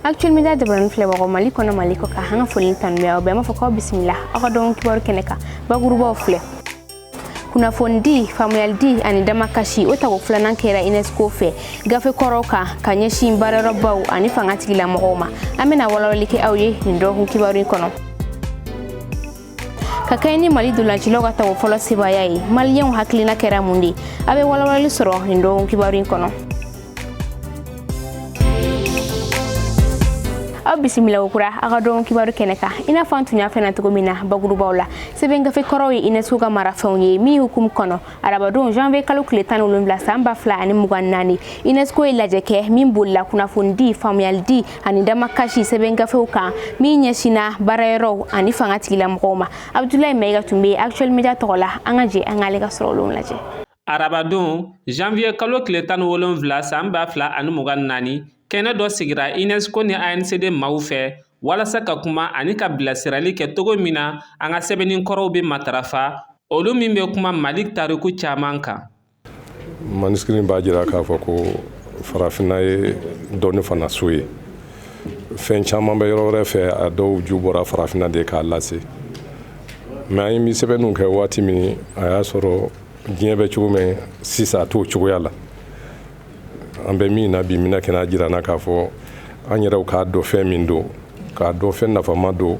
Actuel Media jabaranin filɛbagaw, Mali kɔnɔ, Mali kɔ kan, an ka foli ni tanu bɛ aw bɛɛ. An b'a fɔ k'aw bisimila aw ka dɔgɔkun kibaru kɛnɛ kan. Bakurubaw filɛ: kunnafonidi, faamuyali ani damakasi, o tago filanan kɛra UNESCO fɛ gafe kɔrɔw kan ka ɲɛsin baarayɔrɔbaw ani fanga tigilamɔgɔw ma. An bɛna walawalali kɛ aw ye nin dɔgɔkun kibaru in kɔnɔ. Ka kɛɲɛ ni Mali dolancilaw ka tago fɔlɔ sebaaya ye, Maliyɛnw hakilina kɛra mun de? A bɛ walawalali sɔrɔ nin dɔgɔkun kibaru in kɔnɔ. Aw bisimila kura aw ka dɔgɔkun kibaru kɛnɛ kan. I n'a fɔ an tun y'a fɛn na cogo min na bakurubaw la, sɛbɛn gafe kɔrɔw ye UNESCO ka marafɛnw ye min hukumu kɔnɔ, arabadon janvier kalo tile 17 san 2024, UNESCO ye lajɛ kɛ min bolila kunnafonidi, faamuyali ani damakasi sɛbɛn gafew kan min ɲɛsinna baarayɔrɔw ani fanga tigilamɔgɔw ma. Abudulayi Mayiga tun bɛ Actuel Media tɔgɔ la. An ka jɛ an k'ale ka sɔrɔlenw lajɛ. Arabadon janvier kalo tile 17 san 2024, kɛnɛ dɔ sigira UNESCO ni ANCD maaw fɛ walasa ka kuma ani ka bilasirali kɛ cogo min na an ka sɛbɛnni kɔrɔw bɛ matarafa, olu min bɛ kuma Mali tariku caman kan. Manuscrit b'a jira k'a fɔ ko Farafinna ye dɔnni fana so ye. Fɛn caman bɛ yɔrɔ wɛrɛ fɛ, a dɔw ju bɔra Farafinna de k'a lase. Mais an ye sɛbɛnniw kɛ waati min, a y'a sɔrɔ diɲɛ bɛ cogo min sisan, a t'o cogoya la. An bɛ min na bi, mina kɛnɛ jira na k'a fɔ an yɛrɛw k'a dɔn fɛn min don, k'a dɔn fɛn nafama don,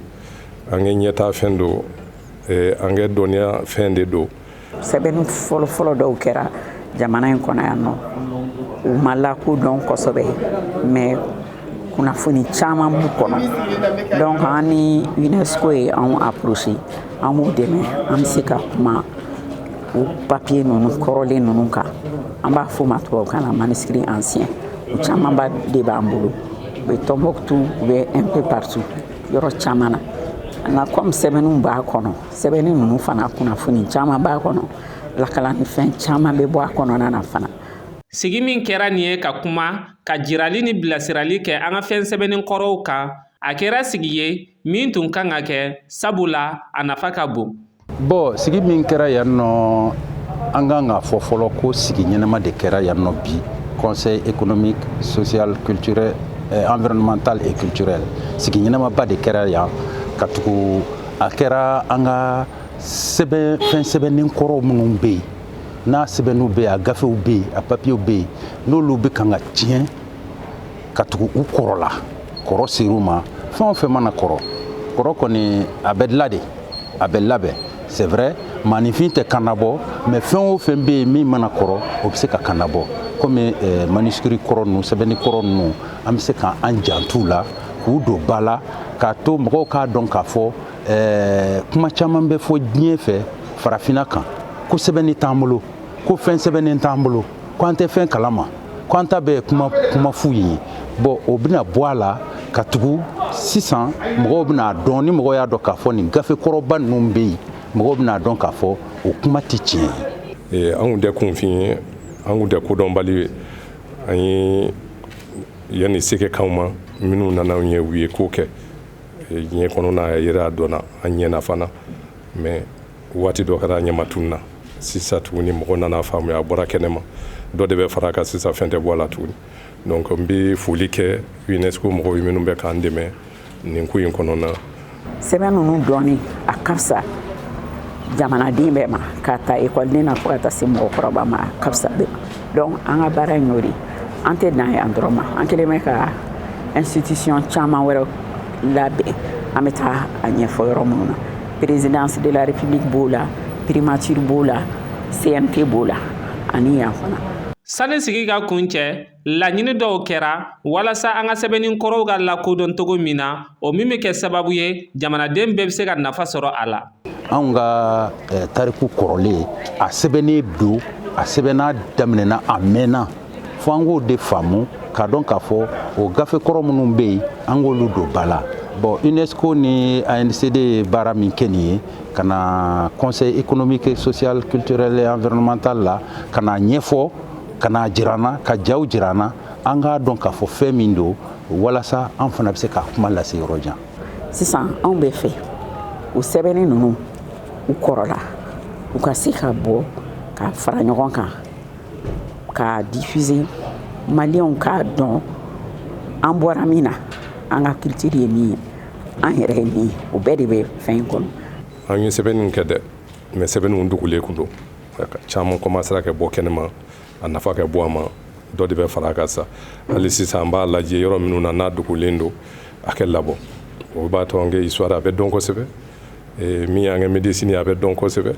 an kɛ ɲɛtaa fɛn don, an kɛ dɔnniya fɛn de don. Sɛbɛnni fɔlɔfɔlɔ dɔw kɛra jamana in kɔnɔ yan nɔ, u ma lakodɔn kosɛbɛ, mais kunnafoni caman b'u kɔnɔ. Donc an ni UNESCO ye anw approché, an b'u dɛmɛ, an bɛ se ka kuma o papier ninnu kɔrɔlen ninnu kan. An b'a fɔ o ma tubabukan na manuscrit ancien. U camanba de b'an bolo, u bɛ Tombouctou, u bɛ un peu partout, yɔrɔ caman na. Nka comme sɛbɛnniw b'a kɔnɔ, sɛbɛnni ninnu fana kunnafoni caman b'a kɔnɔ, lakalanni fɛn caman bɛ bɔ a kɔnɔna na fana. Sigi min kɛra nin ye ka kuma, ka jirali ni bilasirali kɛ an ka fɛn sɛbɛnni kɔrɔw kan, a kɛra sigi ye min tun kan ka kɛ, sabula a nafa ka bon. Bon, sigi min kɛra yan nɔ, an kan k'a fɔ fɔlɔ ko sigi ɲɛnama de kɛra yan nɔ bi. Conseil économique, social, culturel, environnemental et culturel, sigi ɲɛnamaba de kɛra yan, ka tugu a kɛra an ka sɛbɛn fɛn sɛbɛnnen kɔrɔw minnu bɛ yen, n'a sɛbɛnniw bɛ yen, a gafew bɛ yen, a papiyew bɛ yen, n'olu bɛ kan ka tiɲɛ ka tugu u kɔrɔ la, kɔrɔ ser'u ma. Fɛn o fɛn mana kɔrɔ, kɔrɔ kɔni a bɛ dilan de, a bɛ labɛn. C'est vrai, maaninfin tɛ kannabɔ, mais fɛn o fɛn bɛ yen min mana kɔrɔ, o bɛ se ka kannabɔ. Komi manuscrit kɔrɔ ninnu, sɛbɛnni kɔrɔ ninnu, an bɛ se k'an jantu la, k'u don ba la, k'a to mɔgɔw k'a dɔn k'a fɔ kuma caman bɛ fɔ diɲɛ fɛ Farafinna kan ko sɛbɛnni t'an bolo, ko fɛn sɛbɛnnen t'an bolo, ko an tɛ fɛn kalama, ko an ta bɛɛ ye kuma kuma fu ye. Bon, o bɛna bɔ a la ka tugu sisan mɔgɔw bɛna dɔn. Ni mɔgɔw y'a dɔn k'a fɔ nin gafe kɔrɔba ninnu bɛ yen, mɔgɔw bɛna dɔn k'a fɔ o kuma tɛ tiɲɛ ye. An kun tɛ kunfin ye, an kun tɛ kodɔnbali ye. An ye yanni se kɛ k'anw ma, minnu nana anw ye, u ye ko kɛ diɲɛ kɔnɔ, n'a yɛrɛ a dɔnna an ɲɛna fana. Mais waati dɔ kɛra, a ɲɛma tununa. Sisan tuguni mɔgɔ nana faamuya, a bɔra kɛnɛma, dɔ de bɛ fara a kan sisan, fɛn tɛ bɔ a la tuguni. Donc n bɛ foli kɛ UNESCO mɔgɔw ye minnu bɛ k'an dɛmɛ nin ko in kɔnɔna na. Sɛbɛn ninnu dɔɔni a ka fisa jamanaden bɛɛ ma, k'a ta ekɔliden na fo ka taa se mɔgɔkɔrɔba ma, a ka fisa bɛɛ ma. Donc an ka baara in y'o de ye. An tɛ dan yan dɔrɔn ma, an kɛlen bɛ ka institution caman wɛrɛ labɛn, an bɛ taa a ɲɛfɔ yɔrɔ minnu na. Présidence de la République b'o la, primature b'o la, CNT b'o la, ani yan fana. Sani sigi ka kun cɛ, laɲini dɔw kɛra walasa an ka sɛbɛnni kɔrɔw ka lakodɔn cogo min na, o min bɛ kɛ sababu ye jamanaden bɛɛ bɛ se ka nafa sɔrɔ a la. Anw ka tariku kɔrɔlen, a sɛbɛnnen don, a sɛbɛnna daminɛna a mɛnna, fo an k'o de faamu k'a dɔn k'a fɔ o gafe kɔrɔ minnu bɛ yen, an k'olu don ba la. Bon, UNESCO ni ANCD ye baara min kɛ nin ye, ka na Conseil économique, social, culturel et environnemental la, ka na ɲɛfɔ, ka na jira an na, ka jaw jira an na, an k'a dɔn k'a fɔ fɛn min don, walasa an fana bɛ se k'a kuma lase yɔrɔ jan. Sisan anw bɛ fɛ o sɛbɛnni ninnu, u kɔrɔla, u ka se ka bɔ ka fara ɲɔgɔn kan k'a diffuser, Maliyɛnw k'a dɔn an bɔra min na. An ka culture ye min ye, an yɛrɛ ye min ye, o bɛɛ de bɛ fɛn in kɔnɔ. An ye sɛbɛnniw kɛ dɛ, mais sɛbɛnniw dogolen kun don. Caman commencera ka bɔ kɛnɛma, a nafa ka bɔ a ma, dɔ de bɛ fara a kan sa. Hali sisan an b'a lajɛ yɔrɔ minnu na n'a dogolen don, a kɛ labɔ. O b'a to an ka histoire a bɛ dɔn kosɛbɛ, min y'an ka médecine ye, a bɛ dɔn kosɛbɛ,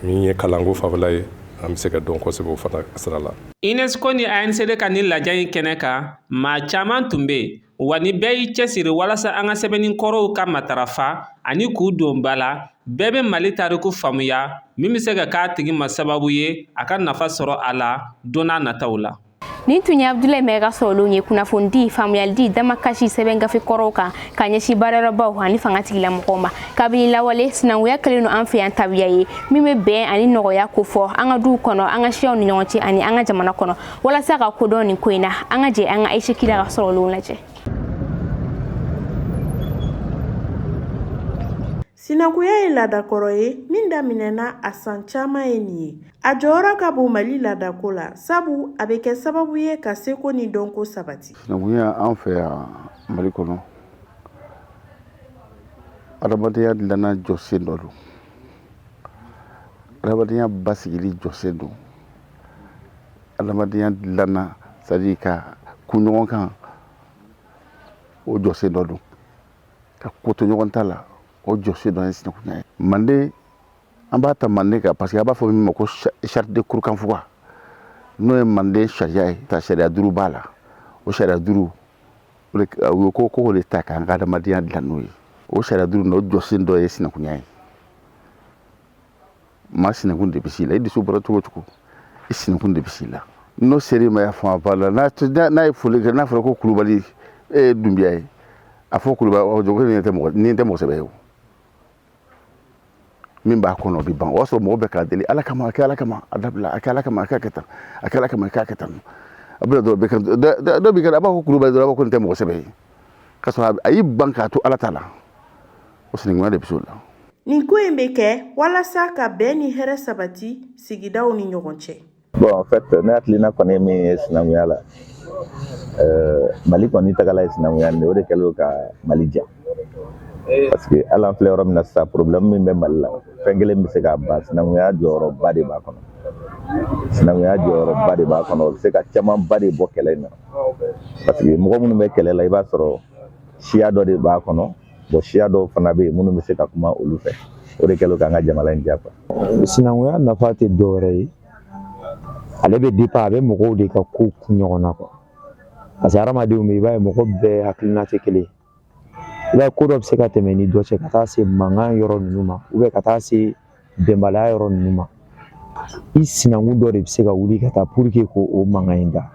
min ye kalanko fanfɛla ye, an bɛ se ka dɔn kosɛbɛ o fana sira la. UNESCO ni ANCD ka nin lajɛ in kɛnɛ kan, maa caman tun bɛ yen wa. Ni bɛɛ y'i cɛsiri walasa an ka sɛbɛnni kɔrɔw ka matarafa ani k'u don ba la, bɛɛ bɛ Mali tariku faamuya, min bɛ se ka k'a tigi ma sababu ye a ka nafa sɔrɔ a la don n'a nataw la. Nin tun ye Abudulayi Mayiga sɔrɔlenw ye, kunnafonidi, faamuyali di, damakasi sɛbɛn gafe kɔrɔw kan ka ɲɛsin baarayɔrɔbaw ani fanga tigilamɔgɔw ma. Kabini lawale, sinankunya kɛlen don an fɛ yan tabiya ye min bɛ bɛn ani nɔgɔya kofɔ an ka duw kɔnɔ, an ka siyaw ni ɲɔgɔn cɛ ani an ka jamana kɔnɔ. Walasa ka kodɔn nin ko in na, an ka jɛ an ka Ayise Kida ka sɔrɔlenw lajɛ. Sinankunya ye laadakɔrɔ ye min daminɛna a san caman ye nin ye. A jɔyɔrɔ ka bon Mali laadako la, sabu a bɛ kɛ sababu ye ka seko ni dɔnko sabati. Sinankunya an fɛ yan Mali kɔnɔ, adamadenya dilanna jɔsen dɔ don, adamadenya basigili jɔsen don, adamadenya dilanna, c'est à dire ka kun ɲɔgɔn kan, o jɔsen dɔ don, ka ko to ɲɔgɔn ta la, o jɔsen dɔ ye sinankunya ye. Manden, an b'a ta Manden kan parce que a b'a fɔ min ma ko charte de Kurukanfuga, n'o ye Manden sariya ye. Ta sariya 5 b'a la. O sariya 5, u ko k'o de ta k'an ka adamadenya dilan n'o ye. O sariya 5 o jɔsen dɔ ye sinankunya ye. Maa sinankun de bɛ s'i la, i dusu bɔra cogo o cogo, i sinankun de bɛ s'i la. N'o ser'i ma, y'a faamu ba la, n'a ye foli kɛ, n'a fɔra ko Kulubali, e ye Dunbiya ye, a fɔ Kulubali, o jogo nin tɛ mɔgɔ, nin tɛ mɔgɔ sɛbɛ ye. O min b'a kɔnɔ, o bɛ ban. O y'a sɔrɔ mɔgɔ bɛ k'a deli Ala kama, a kɛ Ala kama, a dabila, a kɛ Ala kama, a k'a kɛ tan, a kɛ Ala kama, a k'a kɛ tan. A bɛna dɔrɔn, bɛ kan dɔ b'i kɛ, a b'a fɔ Kulubali dɔrɔn, a b'a fɔ ko nin tɛ mɔgɔ sɛbɛ ye, k'a sɔrɔ a y'i ban k'a to Ala ta la. O sinankunya de bɛ se o la. Nin ko in bɛ kɛ walasa ka bɛn ni hɛrɛ sabati sigidaw ni ɲɔgɔn cɛ. Bon, en fait, ne hakilina kɔni ye min ye sinankunya la, Mali kɔni tagala ye sinankunya de, o de kɛlen don ka Mali diya. Parce que hali an filɛ yɔrɔ min na sisan, problème min bɛ Mali la, fɛn kelen bɛ se k'a ban, sinankunya jɔyɔrɔba de b'a kɔnɔ. Sinankunya jɔyɔrɔba de b'a kɔnɔ, o bɛ se ka camanba de bɔ kɛlɛ in na. Parce que mɔgɔ minnu bɛ kɛlɛ la, i b'a sɔrɔ siya dɔ de b'a kɔnɔ. Bon, siya dɔw fana bɛ yen minnu bɛ se ka kuma olu fɛ. O de kɛlen k'an ka jamana in diya quoi. Sinankunya nafa tɛ dɔwɛrɛ ye, ale bɛ dépend, a bɛ mɔgɔw de ka ko kun ɲɔgɔn na quoi. Parce que hadamadenw bɛ, i b'a ye mɔgɔ bɛɛ hakilina tɛ kelen ye. I b'a ye ko dɔ bɛ se ka tɛmɛ ni dɔ cɛ ka taa se mankan yɔrɔ ninnu ma, ou bien ka taa se bɛnbaliya yɔrɔ ninnu ma. I sinankun dɔ de bɛ se ka wuli ka taa pour que k'o mankan in da.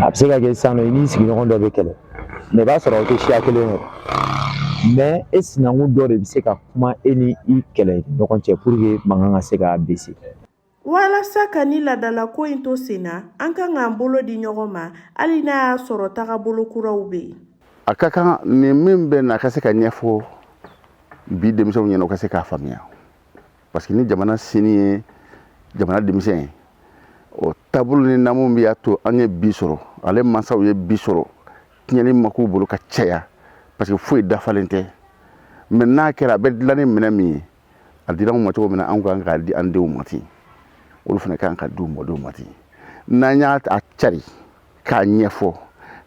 A bɛ se ka kɛ sisan nɔ, i n'i sigiɲɔgɔn dɔ bɛ kɛlɛ, mais i b'a sɔrɔ aw tɛ siya kelen yɛrɛ, mais e sinankun dɔ de bɛ se ka kuma e ni i kɛlɛ ɲɔgɔn cɛ pour que mankan ka se ka baisser. Walasa ka ni laadalako in to sen na, an kan k'an bolo di ɲɔgɔn ma, hali n'a y'a sɔrɔ tagabolo kuraw bɛ yen. A ka kan nin min bɛ na, a ka se ka ɲɛfɔ bi denmisɛnw ɲɛna, u ka se k'a faamuya, parce que ni jamana sini ye jamana denmisɛn ye, o taabolo ni naamu min y'a to an ye bi sɔrɔ, ale mansaw ye bi sɔrɔ, tiɲɛni ma k'u bolo ka caya, parce que foyi dafalen tɛ. Mais n'a kɛra, a bɛ dilan ni minɛn min ye, a dira anw ma cogo min na, anw kan k'a di an denw ma ten, olu fana kan ka di u mɔdenw ma ten. N'an y'a cari k'a ɲɛfɔ,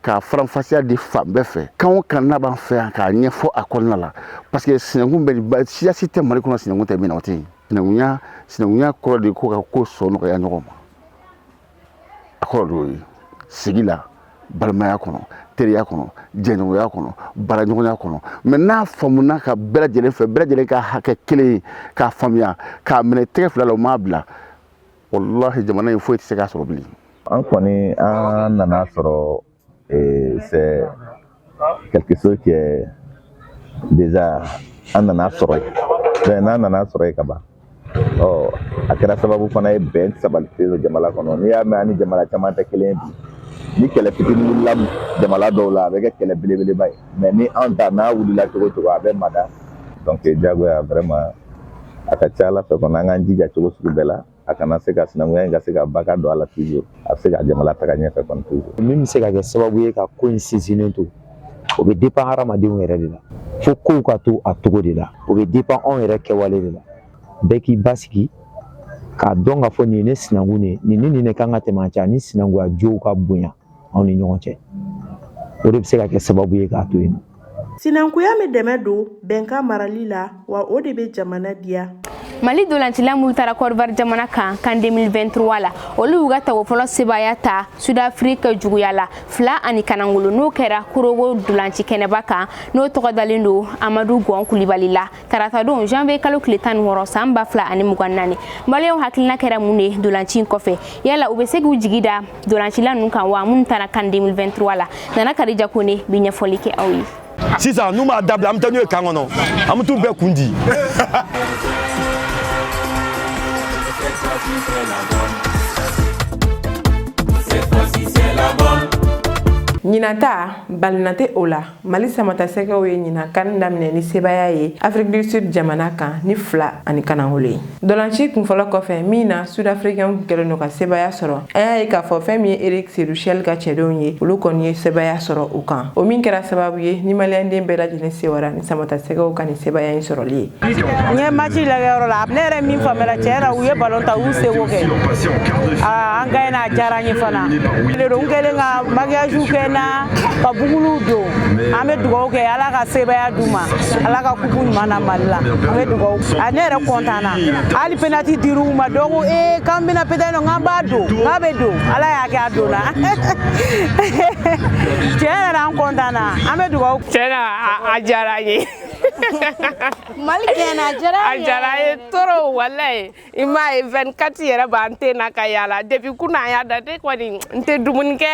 k'a faranfasiya di fan bɛɛ fɛ, kan o kan n'a b'an fɛ yan, k'a ɲɛfɔ a kɔnɔna la, parce que sinankun bɛ siya si tɛ Mali kɔnɔ sinankun tɛ min na, o tɛ yen. Sinankunya kɔrɔ de ko ka ko sɔn nɔgɔya ɲɔgɔn ma. A kɔrɔ de y'o ye sigi la, balimaya kɔnɔ, teriya kɔnɔ, jɛɲɔgɔnya kɔnɔ, baaraɲɔgɔnya kɔnɔ. Mais n'a faamuna ka bɛɛ lajɛlen fɛ, bɛɛ lajɛlen ka hakɛ kelen ye, k'a faamuya, k'a minɛ tɛgɛ fila la, o m'a bila, walahi jamana in foyi tɛ se k'a sɔrɔ bilen. An kɔni, an nana sɔrɔ, c'est quelque chose qui est déjà, an nana sɔrɔ yen. Mais n'an nana sɔrɔ yen ka ban, ɔ a kɛra sababu fana ye bɛn sabati don jamana kɔnɔ. N'i y'a mɛn an ni jamana caman tɛ kelen ye bi, ni kɛlɛ fitinin wulila jamana dɔw la, a bɛ kɛ kɛlɛ belebeleba ye. Mais ni anw ta n'a wulila cogo o cogo, a bɛ mada. Donc diyagoya, vraiment, a ka ca Ala fɛ kɔni, an k'an jija cogo sugu bɛɛ la. a kana se ka sinankunya in ka se ka baka don a la toujours, a bɛ se ka jamana taga ɲɛfɛ kɔni toujours. Min bɛ se ka kɛ sababu ye ka ko in sinsinnen to, o bɛ dépend hadamadenw yɛrɛ de la. Fo kow ka to a cogo de la, o bɛ dépend anw yɛrɛ kɛwale de la. Bɛɛ k'i basigi k'a dɔn k'a fɔ nin ye ne sinankun de ye, nin ni nin de kan ka tɛmɛ an cɛ, ani sinankunya jow ka bonya anw ni ɲɔgɔn cɛ. O de bɛ se ka kɛ sababu ye k'a to yen nɔ. Sinankunya bɛ dɛmɛ don bɛnkan marali la, wa o de bɛ jamana diya. Mali dolancila minnu taara Côte d'Ivoire jamana kan CAN 2023 la, olu y'u ka tago fɔlɔ sebaaya ta Sud-Afrique juguya la 2-0. N'o kɛra Korogo dolanci kɛnɛba kan, n'o tɔgɔ dalen don Amadu Gɔn Kulibali la, taratadon janvier kalo tile 16 san 2024. Maliyɛnw hakilina kɛra mun de ye dolanci in kɔfɛ? Yala u bɛ se k'u jigi da dolancila ninnu kan wa, minnu taara CAN 2023 la? Nana Kadija Kone bɛ ɲɛfɔli kɛ aw ye. Sisan n'u m'a dabila, an bɛ taa n'u ye camp kɔnɔ, an bɛ t'u bɛɛ kun di. Ɲinan ta balina tɛ o la. Mali samatasɛgɛw ye ɲinan CAN daminɛ ni sebaaya ye Afrique du Sud jamana kan ni 2-0 ye. Dolanci kunfɔlɔ kɔfɛ min na Sud-Africain kɛlen don ka sebaaya sɔrɔ, an y'a ye k'a fɔ fɛn min ye Eric Sekou Chelle ka cɛdenw ye, olu kɔni ye sebaaya sɔrɔ u kan, o min kɛra sababu ye ni maliyɛnden bɛɛ lajɛlen sewara ni samatasɛgɛw ka nin sebaaya in sɔrɔli ye. N ye match lajɛyɔrɔ la, ne yɛrɛ min faamuyara, tiɲɛ yɛrɛ, u ye ballon ta, u y'u seko kɛ. An gagnera, a diyara n ye fana. N kɛlen ka maquillage kɛ n na, ka buguluw don. An bɛ dugawu kɛ, Ala ka sebaaya d'u ma, Ala ka kupu ɲuman na Mali la. An bɛ dugawu. A ne yɛrɛ content na. Hali penalty dir'u ma, dɔw ko ee k'an bɛna peut-être k'an b'a don, k'a bɛ don. Ala y'a kɛ a donna. Tiɲɛ yɛrɛ la, an content na. An bɛ dugawu. Tiɲɛ na, a diyara n ye. Mali gɛnna, a diyara a diyara n ye trop, walayi. I m'a ye, 24 yɛrɛ b'an ten na ka yaala depuis kunun. An y'a da, ne kɔni n tɛ dumuni kɛ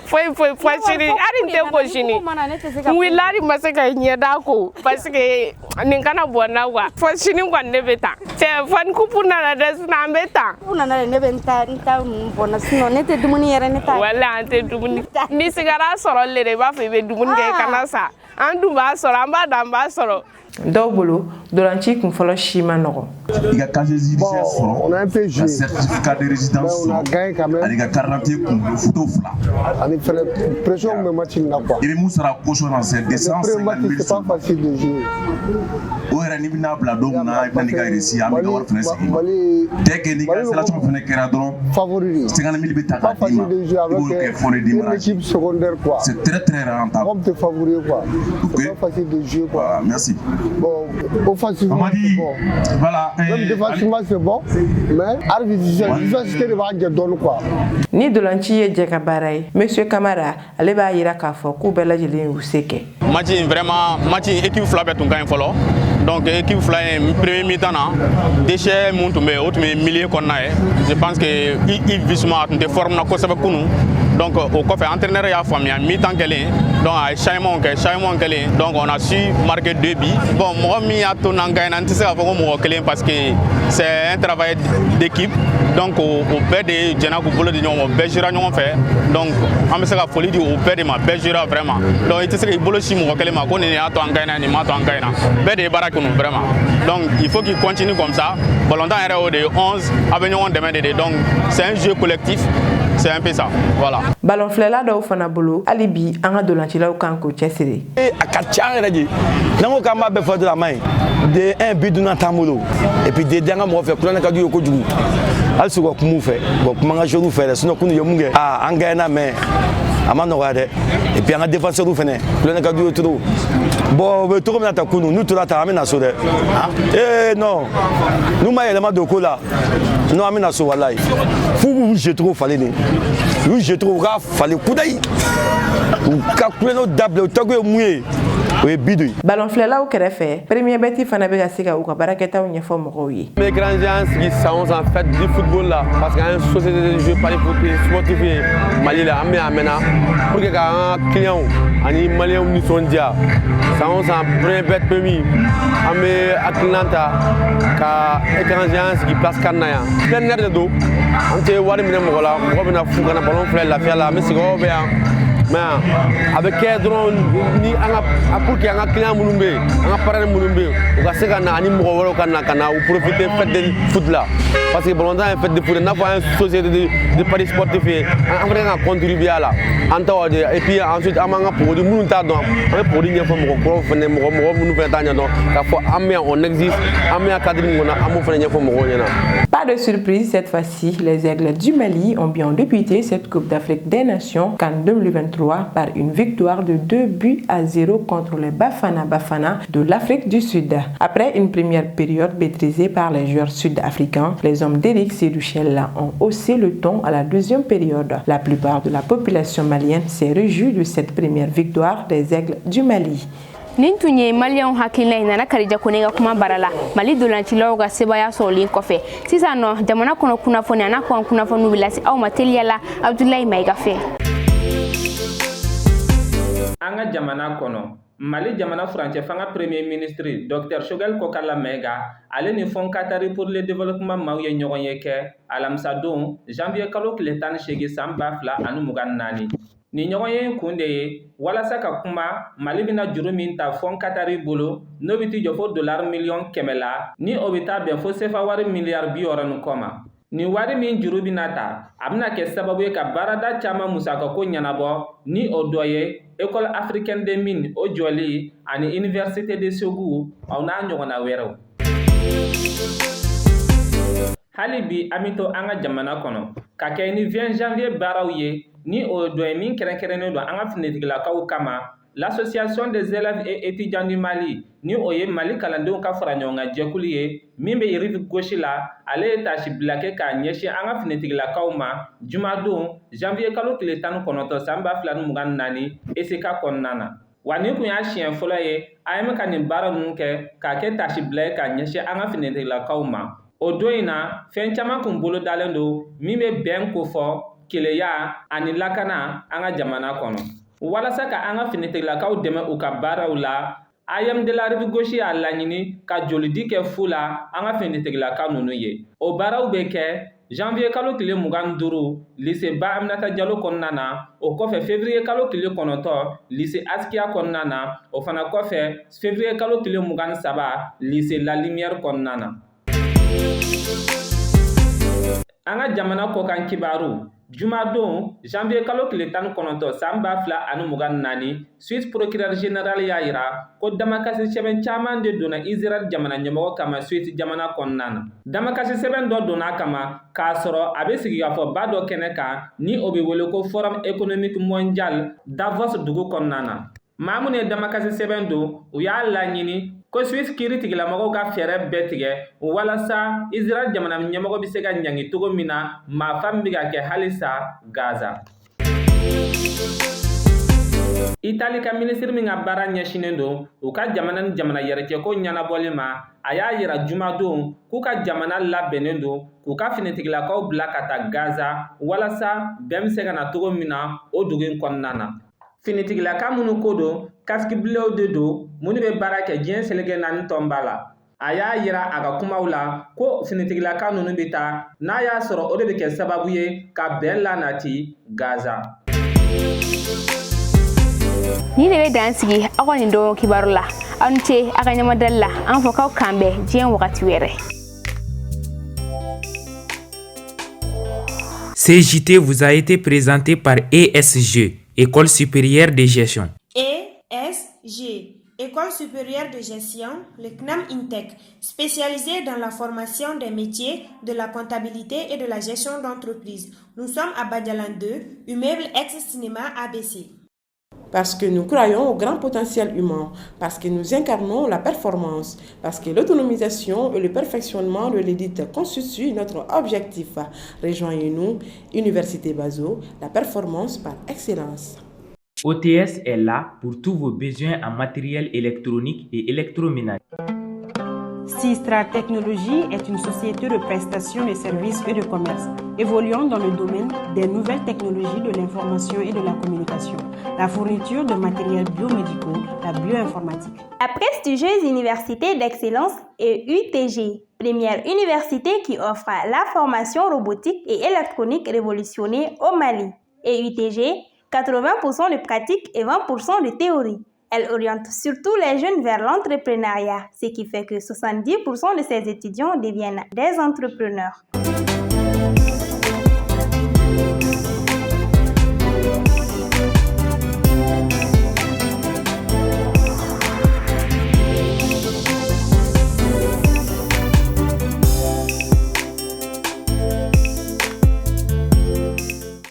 foyi foyi fɔ sini, hali n tɛ ko sini. N wulila, hali n ma se ka ɲɛda ko parce que nin kana bɔ n na quoi. Fɔ sini kɔni ne bɛ taa cɛ, fɔ ni coupe nana dɛ, sinon an bɛ taa. Coupe nana de, ne bɛ n ta ninnu bɔ n na, sinon ne tɛ dumuni yɛrɛ, ne t'a. Walayi, an tɛ dumuni. Ni sigara sɔrɔli le, i b'a fɔ i bɛ dumuni kɛ, i kana sa. An dun b'a sɔrɔ, an b'a dɔn an b'a sɔrɔ. Dɔw bolo, dolanci kunfɔlɔ si ma nɔgɔ. I ka casier judiciaire sɔrɔ, ka certificat de résidence sɔrɔ, ani ka carte d'identité kunkolo photo fila. Ani fɛnɛ pression bɛ match in na quoi. I bɛ mun sara caution na, c'est 250 000. C'est pas facile de jouer. O yɛrɛ, n'i bɛna bila don min na, i bɛna n'i ka reçu, an bɛ ka wari fɛnɛ segin i ma. Dès que n'i ka installation fɛnɛ kɛra dɔrɔn, favori 50 000 bɛ ta k'a d'i ma, i b'o kɛ fonds de démarrage. Une équipe secondaire quoi. C'est très très rentable. Comme te favori quoi. C'est pas facile de jouer quoi. Merci. Bon, offensivement c'est bon. Voilà. Même défensivement c'est bon, mais vivacité de b'a jɛ dɔɔni quoi. Ni dolanci ye jɛ ka baara ye, Monsieur Kamara, ale b'a yira k'a fɔ k'u bɛɛ lajɛlen y'u se kɛ. Match in, vraiment, match in, équipe fila bɛɛ tun ka ɲi fɔlɔ. Donc équipe fila in, premier mi-temps na, déchet mun tun bɛ yen, o tun bɛ milieu kɔnɔna ye. Je pense que Yves Bissouma a tun tɛ forme na kosɛbɛ kunun. Donc o kɔfɛ, entraîneur y'a faamuya mi-temps kɛlen, donc a ye changement kɛ. Changement kɛlen, donc on a su marquer deux buts. Bon, mɔgɔ min y'a to n'an gagne, n tɛ se k'a fɔ ko mɔgɔ kelen, parce que c'est un travail d'équipe. Donc o bɛɛ de jɛnna k'u bolo di ɲɔgɔn ma, o bɛɛ jouera ɲɔgɔn fɛ. Donc an bɛ se ka foli di o bɛɛ de ma, bɛɛ jouera vraiment. Donc i tɛ se k'i bolo si mɔgɔ kelen ma ko nin y'a to an gagne, nin m'a to an gagne. Bɛɛ de ye baara kɛ vraiment. Donc il faut qu'il continue comme ça. Ballontan yɛrɛ, o de ye 11, a bɛ ɲɔgɔn dɛmɛ de. Donc c'est un jeu collectif, c'est un peu ça, voilà. Ballon filɛla dɔw fana bolo, hali bi an ka dolancilaw kan k'u cɛsiri. A ka ca yɛrɛ de, n'an ko k'an b'a bɛɛ fɔ dɔrɔn, a ma ɲi. De un, bi dunna t'an bolo, et puis de deux, an ka mɔgɔ fɛ kulonkɛ ka d'u ye kojugu. Hali su ka kuma u fɛ, bon, kuma an ka joueurs fɛ dɛ, sinon kunun ye mun kɛ, aa, an gagnera, mais a ma nɔgɔya dɛ. Et puis an ka défenseurs fɛnɛ, kulonkɛ ka d'u ye trop. Bon, u bɛ cogo min na ta kunun, n'u tora tan, an bɛ na so dɛ. Ee non, n'u ma yɛlɛma don ko la, non, an bɛ na so, walayi. F'u k'u jeu cogo falen de, u y'u jeu cogo, u k'a falen kudayi, u ka kulonkɛw dabila. U tɔgɔ ye mun ye? O ye bi de ye. Ballon filɛlaw kɛrɛfɛ, Premier Bet fana bɛ ka se ka u ka baarakɛtaw ɲɛfɔ mɔgɔw ye. N bɛ écran géant sigi san o san fête du football la, parce que an ye société de jeu pari foot sportif ye Mali la. An bɛ a mɛnna pour que k'an ka clients ani maliyɛnw nisɔndiya. San o san, Premier Bet PMU, an bɛ hakilina ta ka écran géant sigi place CAN na yan. Plein air de don, an tɛ wari minɛ mɔgɔ la, mɔgɔ bɛna fu ka na ballon filɛ lafiya la. An bɛ sigiyɔrɔ bɛ yan. Mais a bɛ kɛ dɔrɔn ni an ka pour que an ka client minnu bɛ yen, an ka partenaire minnu bɛ yen, u ka se ka na ani mɔgɔ wɛrɛw ka na ka na u profiter fête de foot la, parce que balontan ye fête de foot, n'a fɔ an ye société de paris sportif ye, an fana kan ka contribuer a la an ta de. Et puis ensuite, an b'an ka produit minnu t'a dɔn, an bɛ produit ɲɛfɔ mɔgɔ kuraw fana, mɔgɔ minnu fana t'a ɲɛdɔn, k'a fɔ an bɛ yan, on existe, an bɛ yan cadre min kɔnɔ, an b'o fana ɲɛfɔ mɔgɔw ɲɛna. Pas de surprise cette fois-ci, les Aigles du Mali ont bien débuté cette Coupe d'Afrique des Nations CAN 2023 par une victoire de 2 buts à 0 contre les Bafana Bafana de l'Afrique du Sud. Après une première période maîtrisée par les joueurs sud-africains, les hommes d'Eric Sekou Chelle ont haussé le ton à la deuxième période. La plupart de la population malienne s'est réjouie de cette première victoire des Aigles du Mali. Nin tun ye Maliyɛnw hakilina ye. Nana Karija Kone ka kuma bara la Mali dolancilaw ka sebaya sɔrɔlen kɔfɛ. Sisan nɔ, jamana kɔnɔ kunnafoni a n'a kɔn kunnafoniw bɛ lase aw ma teliya la Abudulayi Mayiga fɛ. An ka jamana kɔnɔ, Mali jamana furancɛ fanga premier ministre Dr Choguel Kokalla Maïga, ale ni Fonds qatari pour le développement maaw ye ɲɔgɔn ye kɛ alamisadon janvier kalo tile 18 san 2024. Nin ɲɔgɔn ye kun de ye walasa ka kuma Mali bɛna juru min ta Fonds qatari bolo, n'o bɛ t'i jɔ fo dolari miliyɔn 100 la, ni o bɛ taa bɛn fo sefa wari miliyari 60 ni kɔ ma. Nin wari min juru bɛna ta, a bɛna kɛ sababu ye ka baarada caman musakako ɲɛnabɔ, ni o dɔ ye École africaine des mines o jɔli ani Université de Ségou, aw n'a ɲɔgɔnna wɛrɛw. Hali bi an bɛ to an ka jamana kɔnɔ ka kɛ ni 20 janvier baaraw ye, ni o dɔ ye min kɛrɛnkɛrɛnnen don an ka finitigilakaw kama. L'Association des élèves et étudiants du Mali, ni o ye Mali kalandenw ka fara ɲɔgɔn kan jɛkulu ye min bɛ rive gauche la, ale ye taasibila kɛ k'a ɲɛsin an ka finitigilakaw ma jumadon janvier kalo tile 19 san 2024 ECK kɔnɔna na. Wa nin kun y'a siɲɛ fɔlɔ ye AEEM ka nin baara ninnu kɛ k'a kɛ taasibila ye k'a ɲɛsin an ka finitigilakaw ma. O don in na, fɛn caman kun bolo dalen don min bɛ bɛn kofɔ, keleya ani lakana an ka jamana kɔnɔ. Walasa ka an ka finitigilakaw dɛmɛ u ka baaraw la, AEEM de la rive gauche y'a laɲini ka jolidi kɛ fu la an ka finitigilakaw ninnu ye. O baaraw bɛ kɛ janvier kalo tile 25 lycée Ba Aminata Jalo kɔnɔna na, o kɔfɛ février kalo tile 9 lycée Askia kɔnɔna na, o fana kɔfɛ février kalo tile 23 lycée La Lumière kɔnɔna na. An ka jamana kɔkan kibaru: jumadon janvier kalo tile 19 san 2024, Suisse procureur général y'a yira ko damakasi sɛbɛn caman de donna Israël jamana ɲɛmɔgɔ kama Suisse jamana kɔnɔna na. Damakasi sɛbɛn dɔ donna kama k'a sɔrɔ a bɛ sigikafɔba dɔ kɛnɛ kan, ni o bɛ wele ko Forum économique mondial, Davos dugu kɔnɔna na. Maa minnu ye damakasi sɛbɛn don, u y'a laɲini ko Suisse kiiri tigilamɔgɔw ka fɛɛrɛ bɛɛ tigɛ walasa Israël jamana ɲɛmɔgɔ bɛ se ka ɲangi cogo min na maafa min bɛ ka kɛ halisa Gaza. Itali ka minisiri min ka baara ɲɛsinnen don u ka jamana ni jamana yɛrɛcɛko ɲɛnabɔli ma, a y'a yira jumadon k'u ka jamana labɛnnen don k'u ka finitigilakaw bila ka taa Gaza walasa bɛn bɛ se ka na cogo min na o dugu in kɔnɔna na. Finitigilaka minnu ko don, casque bleu de don, minnu bɛ baara kɛ diɲɛ seleke naani tɔnba la. A y'a yira a ka kumaw la ko finitigilaka ninnu bɛ taa n'a y'a sɔrɔ o de bɛ kɛ sababu ye ka bɛn lanati Gaza. Ni de bɛ dan sigi aw ka nin don kibaru la. Aw ni ce a ka ɲamadali la. An fɔ k'aw kan bɛn diɲɛ wagati wɛrɛ. Ce JT vous a été présenté par ESG, École supérieure de gestion. ESG, École supérieure de gestion, le CNAM INTEC, spécialisé dans la formation des métiers de la comptabilité et de la gestion d'entreprise. Nous sommes à Badialan 2, immeuble ex-cinéma ABC. Parce que nous croyons au grand potentiel humain, parce que nous incarnons la performance, parce que l'autonomisation et le perfectionnement de l'élite constituent notre objectif. Rejoignez-nous, Université Bazo, la performance par excellence. OTS est là pour tous vos besoins en matériel électronique et électroménager. Sistra Technologies est une société de prestation de services et de commerce évoluant dans le domaine des nouvelles technologies de l'information et de la communication, la fourniture de matériels biomédicaux, la bioinformatique. La prestigieuse université d'excellence est UTG, première université qui offre la formation robotique et électronique révolutionnée au Mali. Et UTG, 80% de pratique et 20% de théorie. Elle oriente surtout les jeunes vers l'entrepreneuriat, ce qui fait que 70% de ses étudiants deviennent des entrepreneurs.